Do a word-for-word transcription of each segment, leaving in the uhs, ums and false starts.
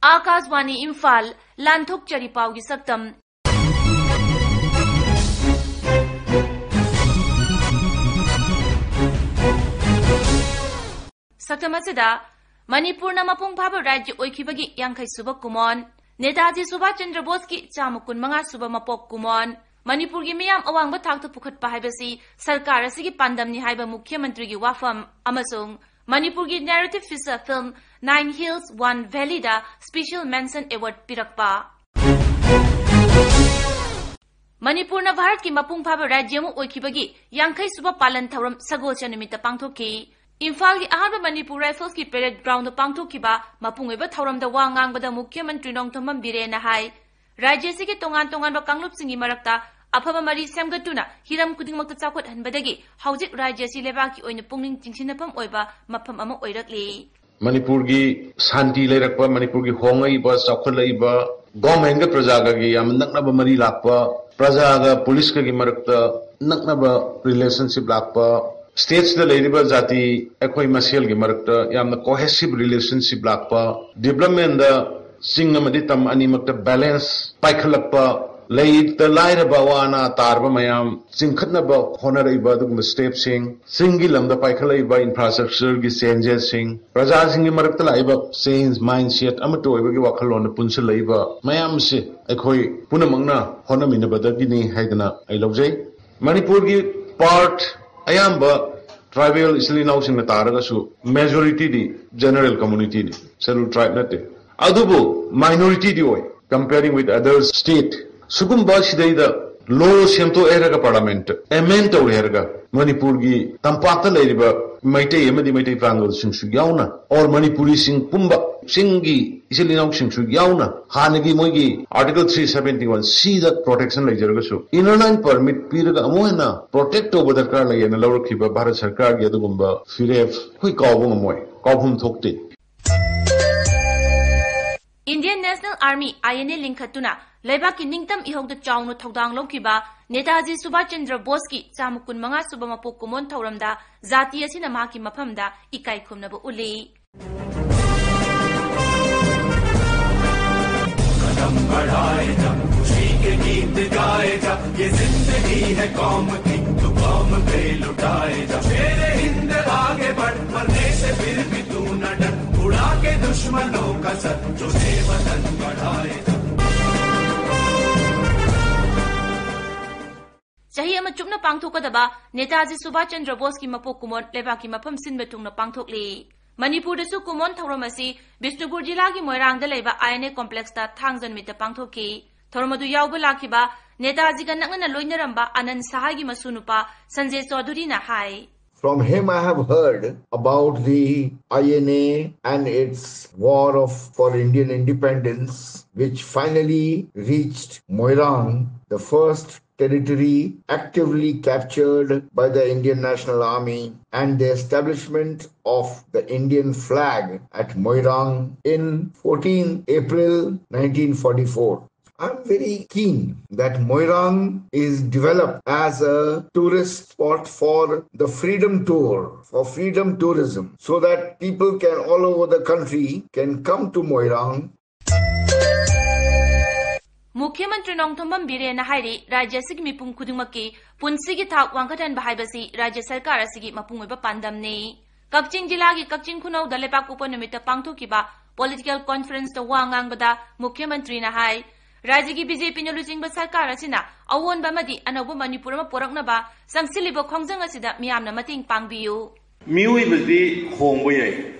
ꯑꯥꯀꯥꯁꯕꯥꯅꯤ ꯏꯝꯐꯥꯜ, ꯂꯥꯟꯊꯣꯛꯆꯔꯤ ꯄꯥꯎꯒꯤ ꯁꯛꯇꯝ꯫ ꯁꯛꯇꯝ ꯑꯁꯤꯗ ꯃꯅꯤꯄꯨꯔꯅ ꯃꯄꯨꯡ ꯐꯥꯕ ꯔꯥꯖ꯭ꯌ ꯑꯣꯏꯈꯤꯕꯒꯤ ꯌꯥꯡꯈꯩ ꯁꯨꯕ ꯀꯨꯝꯑꯣꯟ, ꯅꯦꯇꯥꯖꯤ ꯁꯨꯚꯥꯁ ꯆꯟꯗ꯭ꯔ ꯕꯣꯁꯀꯤ ꯆꯥꯝꯃ ꯀꯨꯟꯃꯉꯥ ꯁꯨꯕ ꯃꯄꯣꯛ ꯀꯨꯝꯑꯣꯟ, ꯃꯅꯤꯄꯨꯔꯒꯤ ꯃꯤꯌꯥꯝ ꯑꯋꯥꯡꯕ ꯊꯥꯛꯇ ꯄꯨꯈꯠꯄ ꯍꯥꯏꯕꯁꯤ ꯁꯔꯀꯥꯔ ꯑꯁꯤꯒꯤ ꯄꯥꯟꯗꯝꯅꯤ ꯍꯥꯏꯕ ꯃꯨꯈ꯭ꯌ ꯃꯟꯇ꯭ꯔꯤꯒꯤ ꯋꯥꯐꯝ ꯑꯃꯁꯨꯡ ꯃꯅꯤꯄꯨꯔꯒꯤ narrative feature film Nine Hills One Valleyꯗ special mention award ꯄꯤꯔꯛꯄ꯫ ꯃꯅꯤꯄꯨꯔꯅ ꯚꯥꯔꯠꯀꯤ ꯃꯄꯨꯡ ꯐꯥꯕ ꯔꯥꯖ꯭ꯌ ꯑꯃ ꯑꯣꯏꯈꯤꯕꯒꯤ ꯌꯥꯡꯈꯩ ꯁꯨꯕ ꯄꯥꯂꯟ ꯊꯧꯔꯝ ꯁꯒꯣꯜꯁꯦꯟ ꯅꯨꯃꯤꯠꯇ ꯄꯥꯡꯊꯣꯛꯈꯤ꯫ ꯏꯝꯐꯥꯜꯒꯤ ꯑꯍꯥꯟꯕ ꯃꯅꯤꯄꯨꯔ ꯔꯥꯏꯐꯜꯁꯀꯤ parade groundꯗ ꯄꯥꯡꯊꯣꯛꯈꯤꯕ ꯃꯄꯨꯡ ꯑꯣꯏꯕ ꯊꯧꯔꯝꯗ ꯋꯥ ꯉꯥꯡꯕꯗ ꯃꯨꯈ꯭ꯌ ꯃꯟꯇ꯭ꯔꯤ ꯅꯣꯡꯊꯣꯝꯕꯝ ꯕꯤꯔꯦꯟꯅ ꯍꯥꯏ, ꯔꯥꯖ꯭ꯌ ꯑꯁꯤꯒꯤ ꯇꯣꯉꯥꯟ ꯇꯣꯉꯥꯟꯕ ꯀꯥꯡꯂꯨꯞꯁꯤꯡꯒꯤ ꯃꯔꯛꯇ ꯑꯐꯕ ꯃꯔꯤ ꯁꯦꯝꯒꯠꯇꯨꯅ ꯍꯤꯔꯝ ꯈꯨꯗꯤꯡꯃꯛꯇ ꯆꯥꯎꯈꯠꯍꯟꯕꯗꯒꯤ ꯍꯧꯖꯤꯛ ꯔꯥꯖ꯭ꯌ ꯑꯁꯤ ꯂꯩꯕꯥꯛꯀꯤ ꯑꯣꯏꯅ ꯄꯨꯛꯅꯤꯡ ꯆꯤꯡꯁꯤꯟꯅꯐꯝ ꯑꯣꯏꯕ ꯃꯐꯝ ꯑꯃ ꯑꯣꯏꯔꯛꯂꯤ꯫ ꯃꯅꯤꯄꯨꯔꯒꯤ ꯁꯥꯟꯇꯤ ꯂꯩꯔꯛꯄ, ꯃꯅꯤꯄꯨꯔꯒꯤ ꯍꯣꯡꯂꯛꯏꯕ, ꯆꯥꯎꯈꯠꯂꯛꯏꯕ, governmentꯒ ꯄ꯭ꯔꯖꯥꯒꯒꯤ ꯌꯥꯝꯅ ꯅꯛꯅꯕ ꯃꯔꯤ ꯂꯥꯛꯄ, ꯄ꯭ꯔꯖꯥꯒ policeꯀꯒꯤ ꯃꯔꯛꯇ ꯅꯛꯅꯕ relationship ꯂꯥꯛꯄ, stateꯁꯤꯗ ꯂꯩꯔꯤꯕ ꯖꯥꯇꯤ ꯑꯩꯈꯣꯏ ꯃꯁꯦꯜꯒꯤ ꯃꯔꯛꯇ ꯌꯥꯝꯅ cohesive relationship ꯂꯥꯛꯄ, developmentꯗ ꯆꯤꯡ ꯑꯃꯗꯤ ꯇꯝ ꯑꯅꯤꯃꯛꯇ balance ꯄꯥꯏꯈꯠꯂꯛꯄ, ꯂꯩꯇ ꯂꯥꯏꯔꯕ ꯑꯋꯥ ꯑꯅꯥ ꯇꯥꯔꯕ ꯃꯌꯥꯝ ꯆꯤꯡꯈꯠꯅꯕ ꯍꯣꯠꯅꯔꯛꯏꯕ ꯑꯗꯨꯒꯨꯝꯕ stepꯁꯤꯡ, ꯆꯤꯡꯒꯤ ꯂꯝꯗ ꯄꯥꯏꯈꯠꯂꯛꯏꯕ infrastructureꯒꯤ changesꯁꯤꯡ, ꯄ꯭ꯔꯖꯥꯁꯤꯡꯒꯤ ꯃꯔꯛꯇ ꯂꯥꯛꯏꯕ change mindset ꯑꯃꯠꯇ ꯑꯣꯏꯕꯒꯤ ꯋꯥꯈꯜꯂꯣꯟꯗ ꯄꯨꯟꯁꯤꯜꯂꯛꯏꯕ ꯃꯌꯥꯝꯁꯦ ꯑꯩꯈꯣꯏ ꯄꯨꯝꯅꯃꯛꯅ ꯍꯣꯠꯅꯃꯤꯟꯅꯕꯗꯒꯤꯅꯤ ꯍꯥꯏꯗꯅ ꯑꯩ ꯂꯧꯖꯩ꯫ ꯃꯅꯤꯄꯨꯔꯒꯤ part ꯑꯌꯥꯝꯕ tribal ꯏꯆꯤꯜ ꯏꯅꯥꯎꯁꯤꯡꯅ ꯇꯥꯔꯒꯁꯨ majorityꯗꯤ general communityꯅꯤ, scheduled tribe ꯅꯠꯇꯦ꯫ ꯑꯗꯨꯕꯨ minorityꯗꯤ ꯑꯣꯏ, comparing with other state꯫ ꯁꯤꯒꯨꯝꯕ ꯁꯤꯗꯩꯗ law ꯁꯦꯝꯗꯣꯛꯑꯦ ꯍꯥꯏꯔꯒ parliament amend ꯇꯧꯔꯦ ꯍꯥꯏꯔꯒ ꯃꯅꯤꯄꯨꯔꯒꯤ ꯇꯝꯄꯥꯛꯇ ꯂꯩꯔꯤꯕ ꯃꯩꯇꯩ ꯑꯃꯗꯤ ꯃꯩꯇꯩ ꯄꯥꯉꯜꯁꯤꯡꯁꯨ ꯌꯥꯎꯅ, or ꯃꯅꯤꯄꯨꯔꯤꯁꯤꯡ ꯄꯨꯝꯕ, ꯆꯤꯡꯒꯤ ꯏꯆꯤꯜ ꯏꯅꯥꯎꯁꯤꯡꯁꯨ ꯌꯥꯎꯅ, ꯍꯥꯟꯅꯒꯤ ꯃꯣꯏꯒꯤ Article three seventy one Cꯗ protection ꯂꯩꯖꯔꯒꯁꯨ Inner Line Permit ꯄꯤꯔꯒ ꯑꯃꯨꯛ ꯍꯦꯟꯅ protect ꯇꯧꯕ ꯗꯔꯀꯥꯔ ꯂꯩꯌꯦꯅ ꯂꯧꯔꯛꯈꯤꯕ ꯚꯥꯔꯠ ꯁꯔꯀꯥꯔꯒꯤ ꯑꯗꯨꯒꯨꯝꯕ ꯐꯤꯔꯦꯞ ꯑꯩꯈꯣꯏ ꯀꯥꯎꯕ ꯉꯝꯃꯣꯏ, ꯀꯥꯎꯐꯝ ꯊꯣꯛꯇꯦ꯫ Indian National Army, INA, ꯂꯤꯡꯈꯠꯇꯨꯅ ꯂꯩꯕꯥꯛꯀꯤ ꯅꯤꯡꯇꯝ ꯏꯍꯧꯗ ꯆꯥꯎꯅ ꯊꯧꯗꯥꯡ ꯂꯧꯈꯤꯕ ꯅꯦꯇꯥꯖꯤ ꯁꯨꯚꯥꯁ ꯆꯟꯗ꯭ꯔ ꯕꯣꯁꯀꯤ ꯆꯥꯝꯃ ꯀꯨꯟꯃꯉꯥ ꯁꯨꯕ ꯃꯄꯣꯛ ꯀꯨꯝꯑꯣꯟ ꯊꯧꯔꯝꯗ ꯖꯥꯇꯤ ꯑꯁꯤꯅ ꯃꯍꯥꯛꯀꯤ ꯃꯐꯝꯗ ꯏꯀꯥꯏ ꯈꯨꯝꯅꯕ ꯎꯠꯂꯤ꯫ है कौम की, तू कौम पे लुटाए जा। शेर हिंद आगे बढ़, मरने से फिर भी तू न डर। उड़ा के दुश्मनों का सर, जो है वतन बढ़ाए जा। ꯆꯍꯤ ꯑꯃ ꯆꯨꯞꯅ ꯄꯥꯡꯊꯣꯛꯀꯗꯕ ꯅꯦꯇꯥꯖꯤ ꯁꯨꯚꯥꯁ ꯆꯟꯗ꯭ꯔ ꯕꯣꯁꯀꯤ ꯃꯄꯣꯛ ꯀꯨꯝꯑꯣꯟ ꯂꯩꯕꯥꯛꯀꯤ ꯃꯐꯝ ꯁꯤꯟꯕ ꯊꯨꯡꯅ ꯄꯥꯡꯊꯣꯛꯂꯤ꯫ ꯃꯅꯤꯄꯨꯔꯗꯁꯨ ꯀꯨꯝꯑꯣꯟ ꯊꯧꯔꯝ ꯑꯁꯤ ꯕꯤꯁꯅꯨꯄꯨꯔ ꯖꯤꯂꯥꯒꯤ ꯃꯣꯏꯔꯥꯡꯗ ꯂꯩꯕ ꯑꯥꯏ ꯑꯦꯟ ꯑꯦ ꯀꯣꯝꯄ꯭ꯂꯦꯛꯁꯇ ꯊꯥꯡꯖ ꯅꯨꯃꯤꯠꯇ ꯄꯥꯡꯊꯣꯛꯈꯤ꯫ ꯊꯧꯔꯝ ꯑꯗꯨ ꯌꯥꯎꯕ ꯂꯥꯛꯈꯤꯕ ꯅꯦꯇꯥꯖꯤꯒ ꯅꯛꯅꯅ ꯂꯣꯏꯅꯔꯝꯕ ꯑꯅꯟ ꯁꯍꯥꯒꯤ ꯃꯁꯨ ꯅꯨꯄꯥ ꯁꯟꯖꯦ ꯆꯧꯙꯨꯔꯤꯅ ꯍꯥꯏ꯫ From him, I have heard about the I N A and its war of, for Indian independence, which finally reached Moirang, the first territory actively captured by the Indian National Army, and the establishment of the Indian flag at Moirang in fourteen April nineteen forty-four. I'm very keen that Moirang is developed as a tourist spot for the freedom tour, for freedom tourism, so that people can all over the country can come to Moirang. ꯃꯨꯈ꯭ꯌ ꯃꯟꯇ꯭ꯔꯤ ꯅꯣꯡꯊꯣꯝꯕꯝ ꯕꯤꯔꯦꯟꯅ ꯍꯥꯏꯔꯤ, ꯔꯥꯖ꯭ꯌ ꯑꯁꯤꯒꯤ ꯃꯤꯄꯨꯝ ꯈꯨꯗꯤꯡꯃꯛꯀꯤ ꯄꯨꯟꯁꯤꯒꯤ ꯊꯥꯛ ꯋꯥꯡꯈꯠꯍꯟꯕ ꯍꯥꯏꯕꯁꯤ ꯔꯥꯖ꯭ꯌ ꯁꯔꯀꯥꯔ ꯑꯁꯤꯒꯤ ꯃꯄꯨꯡ ꯑꯣꯏꯕ ꯄꯥꯟꯗꯝꯅꯤ꯫ ꯀꯛꯆꯤꯡ ꯖꯤꯂꯥꯒꯤ ꯀꯛꯆꯤꯡ ꯈꯨꯅꯧꯗ ꯂꯩꯕꯥꯛꯄꯣꯛꯄ ꯅꯨꯃꯤꯠꯇ ꯄꯥꯡꯊꯣꯛꯈꯤꯕ ꯄꯣꯂꯤꯇꯤꯀꯦꯜ ꯀꯣꯟꯐꯔꯦꯟꯁꯇ ꯋꯥ ꯉꯥꯡꯕꯗ ꯃꯨꯈ꯭ꯌ ꯃꯟꯇ꯭ꯔꯤꯅ ꯍꯥꯏ, ꯔꯥꯖ꯭ꯌꯒꯤ ꯕꯤ ꯖꯦ ꯄꯤꯅ ꯂꯨꯆꯤꯡꯕ ꯁꯔꯀꯥꯔ ꯑꯁꯤꯅ ꯑꯑꯣꯟꯕ ꯑꯃꯗꯤ ꯑꯅꯧꯕ ꯃꯅꯤꯄꯨꯔ ꯑꯃ ꯄꯨꯔꯛꯅꯕ ꯆꯪꯁꯤꯜꯂꯤꯕ ꯈꯣꯡꯖꯪ ꯑꯁꯤꯗ ꯃꯤꯌꯥꯝꯅ ꯃꯇꯦꯡ ꯄꯥꯡꯕꯤꯌꯨ꯫ ꯃꯤꯑꯣꯏꯕꯗꯤ ꯍꯣꯡꯕ ꯌꯥꯏ,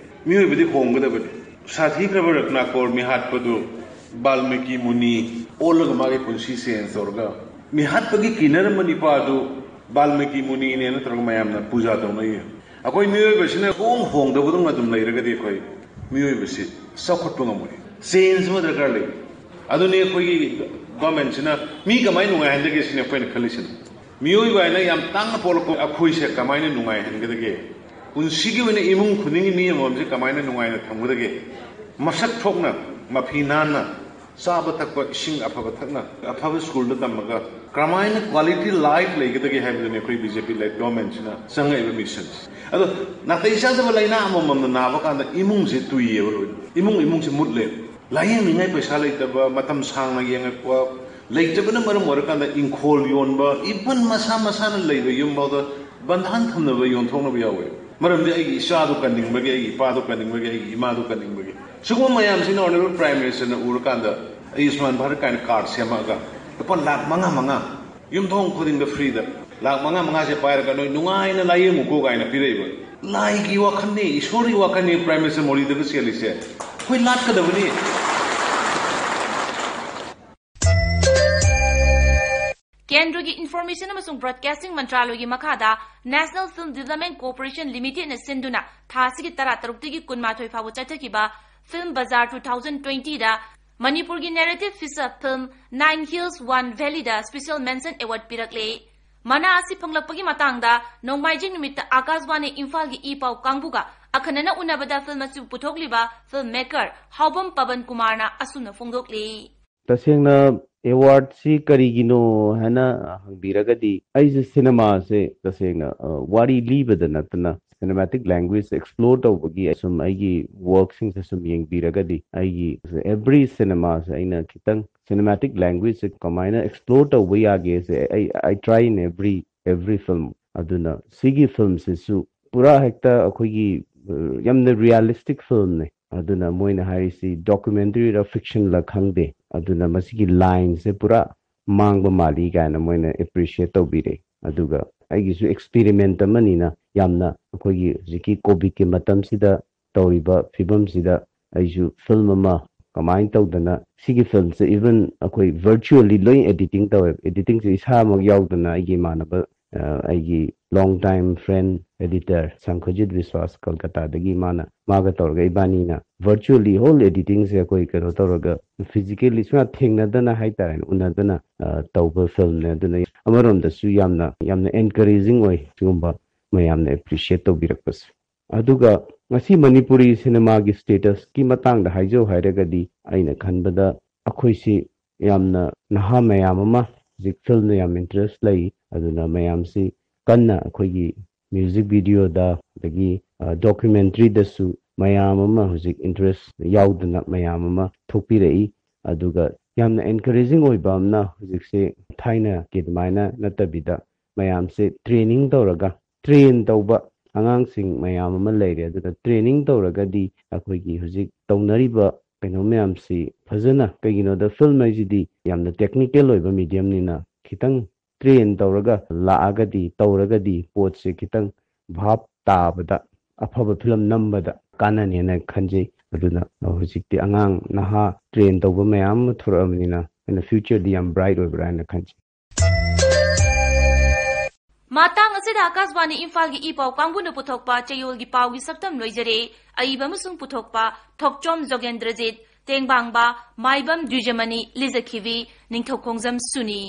ꯃꯤꯑꯣꯏꯕꯗꯤ ꯍꯣꯡꯒꯗꯕꯅꯤ꯫ ꯁꯥꯊꯤꯈ꯭ꯔꯕ ꯔꯠꯅꯥꯀꯣꯔ ꯃꯤꯍꯥꯠꯄꯗꯨ ꯕꯥꯜꯃꯤꯀꯤ ꯃꯨꯅꯤ ꯑꯣꯜꯂꯒ ꯃꯥꯒꯤ ꯄꯨꯟꯁꯤ ꯆꯦꯟꯖ ꯇꯧꯔꯒ ꯃꯤꯍꯥꯠꯄꯒꯤ ꯀꯤꯅꯔꯝꯕ ꯅꯤꯄꯥꯗꯨ ꯕꯥꯜꯃꯤꯀꯤ ꯃꯨꯅꯤꯅꯦꯅ ꯇꯧꯔꯒ ꯃꯌꯥꯝꯅ ꯄꯨꯖꯥ ꯇꯧꯅꯩꯌꯦ꯫ ꯑꯩꯈꯣꯏ ꯃꯤꯑꯣꯏꯕꯁꯤꯅ ꯁꯨꯝ ꯍꯣꯡꯗꯕꯗꯧꯅ ꯑꯗꯨꯝ ꯂꯩꯔꯒꯗꯤ ꯑꯩꯈꯣꯏ ꯃꯤꯑꯣꯏꯕꯁꯤ ꯆꯥꯎꯈꯠꯄ ꯉꯝꯃꯣꯏ꯫ ꯆꯦꯟꯖ ꯑꯃ ꯗꯔꯀꯥꯔ ꯂꯩ꯫ ꯑꯗꯨꯅꯤ ꯑꯩꯈꯣꯏꯒꯤ ꯒꯣꯔꯃꯦꯟꯁꯤꯅ ꯃꯤ ꯀꯃꯥꯏꯅ ꯅꯨꯡꯉꯥꯏꯍꯟꯗꯒꯦ ꯁꯤꯅꯤ ꯑꯩꯈꯣꯏꯅ ꯈꯜꯂꯤꯁꯤꯅ꯫ ꯃꯤꯑꯣꯏꯕ ꯍꯥꯏꯅ ꯌꯥꯝ ꯇꯥꯡꯅ ꯄꯣꯛꯂꯛꯄ ꯑꯩꯈꯣꯏꯁꯦ ꯀꯃꯥꯏꯅ ꯅꯨꯡꯉꯥꯏꯍꯟꯒꯗꯒꯦ? ꯄꯨꯟꯁꯤꯒꯤ ꯑꯣꯏꯅ ꯏꯃꯨꯡ ꯈꯨꯗꯤꯡꯒꯤ ꯃꯤ ꯑꯃꯃꯝꯁꯦ ꯀꯃꯥꯏꯅ ꯅꯨꯡꯉꯥꯏꯅ ꯊꯝꯒꯗꯒꯦ? ꯃꯁꯛ ꯊꯣꯛꯅ, ꯃꯐꯤ ꯅꯥꯟꯅ, ꯆꯥꯕ ꯊꯛꯄ, ꯏꯁꯤꯡ ꯑꯐꯕ ꯊꯛꯅ, ꯑꯐꯕ ꯁ꯭ꯀꯨꯜꯗ ꯇꯝꯃꯒ ꯀꯔꯝꯍꯥꯏꯅ ꯀ꯭ꯋꯥꯂꯤꯇꯤ ꯂꯥꯏꯐ ꯂꯩꯒꯗꯒꯦ ꯍꯥꯏꯕꯗꯨꯅꯤ ꯑꯩꯈꯣꯏ ꯕꯤ ꯖꯦ ꯄꯤ ꯂꯦꯠ ꯒꯣꯔꯃꯦꯟꯁꯤꯅ ꯆꯪꯉꯛꯏꯕ ꯃꯤꯁꯟꯁꯦ꯫ ꯑꯗꯣ ꯅꯥꯇꯩ ꯆꯥꯗꯕ ꯂꯥꯏꯅꯥ ꯑꯃꯃꯝꯅ ꯅꯥꯕ ꯀꯥꯟꯗ ꯏꯃꯨꯡꯁꯦ ꯇꯨꯏꯌꯦꯕ ꯂꯣꯏꯅ꯫ ꯏꯃꯨꯡ ꯏꯃꯨꯡꯁꯦ ꯃꯨꯠꯂꯦ꯫ ꯂꯥꯏꯌꯦꯡꯅꯤꯡꯉꯥꯏ ꯄꯩꯁꯥ ꯂꯩꯇꯕ, ꯃꯇꯝ ꯁꯥꯡꯅ ꯌꯦꯡꯉꯛꯄ, ꯂꯩꯇꯕꯅ ꯃꯔꯝ ꯑꯣꯏꯔꯀꯥꯟꯗ ꯏꯪꯈꯣꯜ ꯌꯣꯟꯕ, even ꯃꯁꯥ ꯃꯁꯥꯅ ꯂꯩꯕ ꯌꯨꯝꯐꯥꯎꯗ ꯕꯟꯙꯥꯟ ꯊꯝꯅꯕ, ꯌꯣꯟꯊꯣꯛꯅꯕ ꯌꯥꯎꯋꯦ꯫ ꯃꯔꯝꯗꯤ ꯑꯩꯒꯤ ꯏꯆꯥꯗꯣ ꯀꯟꯅꯤꯡꯕꯒꯤ, ꯑꯩꯒꯤ ꯏꯄꯥꯗꯣ ꯀꯟꯅꯤꯡꯕꯒꯤ, ꯑꯩꯒꯤ ꯏꯃꯥꯗꯣ ꯀꯟꯅꯤꯡꯕꯒꯤ꯫ ꯁꯤꯒꯨꯝꯕ ꯃꯌꯥꯝꯁꯤꯅ Honourable Prime Minister ꯅ ꯎꯔꯀꯥꯟꯗ Ayushman Bharat ꯀꯥꯏꯅ card ꯁꯦꯝꯃꯛꯑꯒ ꯂꯨꯄꯥ ꯂꯥꯈ ꯃꯉꯥ ꯃꯉꯥ ꯌꯨꯝꯊꯣꯡ ꯈꯨꯗꯤꯡꯗ free ꯗ ꯂꯥꯈ ꯃꯉꯥ ꯃꯉꯥꯁꯦ ꯄꯥꯏꯔꯒ ꯅꯣꯏ ꯅꯨꯡꯉꯥꯏꯅ ꯂꯥꯏꯌꯦꯡꯉꯨꯀꯣ ꯀꯥꯏꯅ ꯄꯤꯔꯛꯏꯕ꯫ ꯂꯥꯏꯒꯤ ꯋꯥꯈꯜꯅꯤ, ꯏꯁꯣꯔꯒꯤ ꯋꯥꯈꯜꯅꯤ Prime Minister ꯃꯣꯗꯤꯗꯒ ꯆꯦꯜꯂꯤꯁꯦ꯫ ꯑꯩꯈꯣꯏ ꯂꯥꯠꯀꯗꯕꯅꯤ꯫ ꯀꯦꯟꯗ꯭ꯔꯒꯤ ꯏꯟꯐꯣꯔꯃꯦꯁꯟ ꯑꯃꯁꯨꯡ ꯕ꯭ꯔꯣꯗꯀꯥꯁꯇꯤꯡ ꯃꯟꯇ꯭ꯔꯥꯂꯣꯏꯒꯤ ꯃꯈꯥꯗ National Film Development Corporation Limited ꯅ ꯁꯤꯟꯗꯨꯅ ꯊꯥ ꯑꯁꯤꯒꯤ ꯇꯔꯥꯇꯔꯨꯛꯇꯒꯤ ꯀꯨꯟꯃꯥꯊꯣꯏ ꯐꯥꯎꯕ ꯆꯠꯊꯈꯤꯕ Film Bazaar two thousand twenty ꯗ ꯃꯅꯤꯄꯨꯔꯒꯤ narrative feature film Nine Hills One Valley ꯗ special mention award ꯄꯤꯔꯛꯂꯦ꯫ ꯃꯅꯥ ꯑꯁꯤ ꯐꯪꯂꯛꯄꯒꯤ ꯃꯇꯥꯡꯗ ꯅꯣꯡꯃꯥꯏꯖꯤꯡ ꯅꯨꯃꯤꯠꯇ ꯑꯥꯀꯥꯁꯕꯥꯅꯤ ꯏꯝꯐꯥꯜꯒꯤ ꯏ ꯄꯥꯎ ꯀꯥꯡꯕꯨꯒ ꯑꯈꯟꯅꯅ ꯎꯅꯕꯗ film ꯑꯁꯤꯕꯨ ꯄꯨꯊꯣꯛꯂꯤꯕ film maker ꯍꯥꯎꯕꯝ ꯄꯕꯟ ꯀꯨꯃꯥꯔꯅ ꯑꯁꯨꯝꯅ ꯐꯣꯡꯗꯣꯛꯂꯤ꯫ ꯇꯁꯦꯡꯅ award ꯁꯤ ꯀꯔꯤꯒꯤꯅꯣ ꯍꯥꯏꯅ ꯍꯪꯕꯤꯔꯒꯗꯤ, ꯑꯩꯁꯦ ꯁꯤꯅꯦꯃꯥꯁꯦ ꯇꯁꯦꯡꯅ, ꯑ, ꯋꯥꯔꯤ ꯂꯤꯕꯗ ꯅꯠꯇꯅ cinematic language explore ꯇꯧꯕꯒꯤ ꯁꯨꯝ ꯑꯩꯒꯤ work ꯁꯤꯡꯁꯦ ꯁꯨꯝ ꯌꯦꯡꯕꯤꯔꯒꯗꯤ, ꯑꯩꯒꯤ every ꯁꯤꯅꯦꯃꯥꯁꯦ ꯑꯩꯅ ꯈꯤꯇꯪ cinematic language ꯁꯦ ꯀꯃꯥꯏꯅ explore ꯇꯧꯕ ꯌꯥꯒꯦꯁꯦ ꯑꯩ, I try in every, every film꯫ ꯑꯗꯨꯅ ꯁꯤꯒꯤ film ꯁꯤꯁꯨ ꯄꯨꯔꯥ ꯍꯦꯛꯇ ꯑꯩꯈꯣꯏꯒꯤ, ꯑ, ꯌꯥꯝꯅ realistic film ꯅꯦ꯫ ꯑꯗꯨꯅ ꯃꯣꯏꯅ ꯍꯥꯏꯔꯤꯁꯤ documentary ꯔ fiction ꯂ ꯈꯪꯗꯦ꯫ ꯑꯗꯨꯅ ꯃꯁꯤꯒꯤ line ꯁꯦ ꯄꯨꯔꯥ ꯃꯥꯡꯕ ꯃꯥꯜꯂꯤ ꯀꯥꯏꯅ ꯃꯣꯏꯅ appreciate ꯇꯧꯕꯤꯔꯦ꯫ ꯑꯗꯨꯒ ꯑꯩꯒꯤꯁꯨ experiment ꯑꯃꯅꯤꯅ ꯌꯥꯝꯅ ꯑꯩꯈꯣꯏꯒꯤ ꯍꯧꯖꯤꯛꯀꯤ COVID ꯀꯤ ꯃꯇꯝꯁꯤꯗ ꯇꯧꯔꯤꯕ ꯐꯤꯕꯝꯁꯤꯗ ꯑꯩꯁꯨ film ꯑꯃ ꯀꯃꯥꯏꯅ ꯇꯧꯗꯅ ꯁꯤꯒꯤ film ꯁꯦ even ꯑꯩꯈꯣꯏ virtually ꯂꯣꯏ editing ꯇꯧꯋꯦ꯫ Editing ꯁꯦ ꯏꯁꯥꯃꯛ ꯌꯥꯎꯗꯅ ꯑꯩꯒꯤ ꯏꯃꯥꯟꯅꯕ, ꯑ, ꯑꯩꯒꯤ long time friend editor ꯁꯪꯈꯖꯤꯠ ꯕꯤꯁ꯭ꯋꯥꯁ ꯀꯜꯀꯇꯥꯗꯒꯤ, ꯃꯥꯅ, ꯃꯥꯒ ꯇꯧꯔꯒ ꯏꯕꯥꯅꯤꯅ virtually whole editing ꯁꯦ ꯑꯩꯈꯣꯏ ꯀꯩꯅꯣ ꯇꯧꯔꯒ physically ꯁꯨꯡꯊꯦꯡꯅꯗꯅ ꯍꯥꯏꯇꯥꯔꯦꯅꯦ, ꯎꯅꯗꯅ, ꯑ, ꯇꯧꯕ film ꯅꯦ꯫ ꯑꯗꯨꯅ ꯑꯃꯔꯣꯝꯗꯁꯨ ꯌꯥꯝꯅ, ꯌꯥꯝꯅ encouraging ꯑꯣꯏ ꯁꯤꯒꯨꯝꯕ ꯃꯌꯥꯝꯅ appreciate ꯇꯧꯕꯤꯔꯛꯄꯁꯦ꯫ ꯑꯗꯨꯒ ꯉꯁꯤ ꯃꯅꯤꯄꯨꯔꯤ ꯁꯤꯅꯦꯃꯥꯒꯤ status ꯀꯤ ꯃꯇꯥꯡꯗ ꯍꯥꯏꯖꯧ ꯍꯥꯏꯔꯒꯗꯤ, ꯑꯩꯅ ꯈꯟꯕꯗ ꯑꯩꯈꯣꯏꯁꯤ ꯌꯥꯝꯅ ꯅꯍꯥ ꯃꯌꯥꯝ ꯑꯃ ꯍꯧꯖꯤꯛ film ꯗ ꯌꯥꯝ interest ꯂꯩ꯫ ꯑꯗꯨꯅ ꯃꯌꯥꯝꯁꯤ ꯀꯟꯅ ꯑꯩꯈꯣꯏꯒꯤ music video ꯗ, ꯑꯗꯒꯤ, ꯑ, documentary ꯗꯁꯨ ꯃꯌꯥꯝ ꯑꯃ ꯍꯧꯖꯤꯛ interest ꯌꯥꯎꯗꯅ ꯃꯌꯥꯝ ꯑꯃ ꯊꯣꯛꯄꯤꯔꯛꯏ꯫ ꯑꯗꯨꯒ ꯌꯥꯝꯅ encouraging ꯑꯣꯏꯕ ꯑꯃꯅ ꯍꯧꯖꯤꯛꯁꯦ ꯊꯥꯏꯅꯒꯤ ꯑꯗꯨꯃꯥꯏꯅ ꯅꯠꯇꯕꯤꯗ ꯃꯌꯥꯝꯁꯦ training ꯇꯧꯔꯒ train ꯇꯧꯕ ꯑꯉꯥꯡꯁꯤꯡ ꯃꯌꯥꯝ ꯑꯃ ꯂꯩꯔꯦ꯫ ꯑꯗꯨꯅ training ꯇꯧꯔꯒꯗꯤ ꯑꯩꯈꯣꯏꯒꯤ ꯍꯧꯖꯤꯛ ꯇꯧꯅꯔꯤꯕ ꯀꯩꯅꯣ ꯃꯌꯥꯝꯁꯤ ꯐꯖꯅ, ꯀꯩꯒꯤꯅꯣꯗ film ꯍꯥꯏꯁꯤꯗꯤ ꯌꯥꯝꯅ technical ꯑꯣꯏꯕ mediumꯅꯤꯅ ꯈꯤꯇꯪ train ꯇꯧꯔꯒ ꯂꯥꯛꯑꯒꯗꯤ, ꯇꯧꯔꯒꯗꯤ ꯄꯣꯠꯁꯦ ꯈꯤꯇꯪ ꯚꯥꯞ ꯇꯥꯕꯗ ꯑꯐꯕ film ꯅꯝꯕꯗ ꯀꯥꯟꯅꯅꯦꯅ ꯈꯟꯖꯩ꯫ ꯑꯗꯨꯅ ꯍꯧꯖꯤꯛꯇꯤ ꯑꯉꯥꯡ ꯅꯍꯥ train ꯇꯧꯕ ꯃꯌꯥꯝ ꯑꯃ ꯊꯣꯔꯛꯑꯕꯅꯤꯅ ꯑꯩꯅ futureꯗꯤ ꯌꯥꯝ bright ꯑꯣꯏꯕ꯭ꯔꯥ ꯍꯥꯏꯅ ꯈꯟꯖꯩ꯫ ꯃꯇꯥꯡ ꯑꯁꯤꯗ ꯑꯀꯥꯁꯕꯥꯅꯤ ꯏꯝꯐꯥꯜꯒꯤ ꯏ ꯄꯥꯎ ꯀꯥꯡꯕꯨꯅ ꯄꯨꯊꯣꯛꯄ ꯆꯌꯣꯜꯒꯤ ꯄꯥꯎꯒꯤ ꯁꯛꯇꯝ ꯂꯣꯏꯖꯔꯦ꯫ ꯑꯏꯕ ꯑꯃꯁꯨꯡ ꯄꯨꯊꯣꯛꯄ ꯊꯣꯛꯆꯣꯝ ꯖꯣꯒꯦꯟꯗ꯭ꯔꯖꯤꯠ, ꯇꯦꯡꯕꯥꯡꯕ ꯃꯥꯏꯕꯝ ꯗ꯭ꯋꯤꯖꯃꯅꯤ, ꯂꯤꯖꯈꯤꯕꯤ ꯅꯤꯡꯊꯧꯈꯣꯡꯖꯝ ꯁꯨꯅꯤ꯫